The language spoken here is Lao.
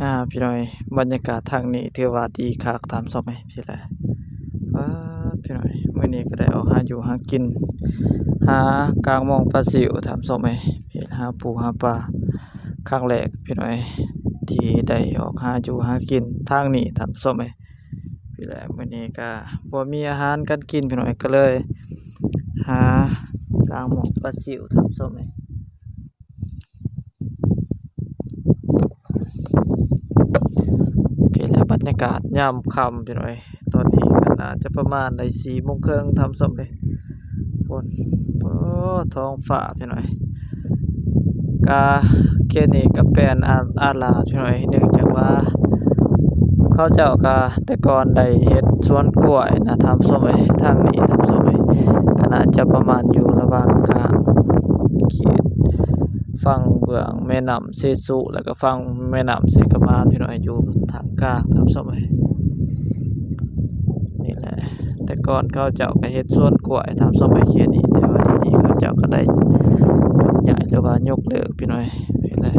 ອ່າ ພີ່ນ້ອງເອີຍ ບັນຍາກາດທາງນີ້ຖືວ່າດີຄັກທ່ານຜູ້ຊົມເອີຍ. ພີ່ແຫຼະ ປາດ ພີ່ນ້ອງເອີຍ ມື້ນີ້ກໍໄດ້ອອກຫາຢູ່ຫາກິນ ຫາກາງມອງປາຊິວທ່ານຜູ້ຊົມເອີຍ. ເຮັດຫາປູຫາປາຄັ້ງແລກພີ່ນ້ອງເອີຍ ທີ່ໄດ້ອອກຫາຢູ່ຫາກິນທາງນີ້ທ່ານຜູ້ຊົມເອີຍ. ພີ່ແຫຼະ ມື້ນີ້ກໍບໍ່ມີອາຫານການກິນພີ່ນ້ອງເອີຍ ກໍເລີຍຫາກາງມອງປາຊິວທ່ານຜູ້ຊົມເອີຍ. ນີ້ແຫຼະບັນຍາກາດຍາມຄ່ຳພີ່ນ້ອງເອີຍ ຕອນນີ້ກໍໜ້າຈະປະມານໄດ້ສີ່ໂມງເຄິ່ງທ່ານຜູ້ຊົມເອີຍ. ໂອ້ ທ້ອງຟ້າພີ່ນ້ອງເອີຍ ກະເຂດນີ້ກະແປນອາ ອາລາດພີ່ນ້ອງເອີຍ ເນື່ອງຈາກວ່າເຂົາເຈົ້າກະ ແຕ່ກ່ອນໄດ້ເຮັດສວນກ້ວຍນະທ່ານຜູ້ຊົມເອີຍ. ທາງນີ້ທ່ານຜູ້ຊົມເອີຍ ກໍໜ້າຈະປະມານຢູ່ລະຫວ່າງກາງເຂດຝັ່ງເບື້ອງແມ່ນ້ຳເຊຊຸ ແລ້ວກໍຝັ່ງແມ່ນ້ຳເຊກະມານພີ່ນ້ອງເອີຍ ຢູ່ທາງກາງທ່ານຜູ້ຊົມເອີຍ. ນີ້ແຫຼະ ແຕ່ກ່ອນເຂົາເຈົ້າກໍເຮັດສວນກ້ວຍທ່ານຜູ້ຊົມເອີຍ ເຂດນີ້ ແຕ່ວ່າດຽວນີ້ເຂົາເຈົ້າກໍໄດ້ຍົກຍ້າຍ ຫຼືວ່າຍົກເລີກພີ່ນ້ອງເອີຍ. ນີ້ແຫຼະ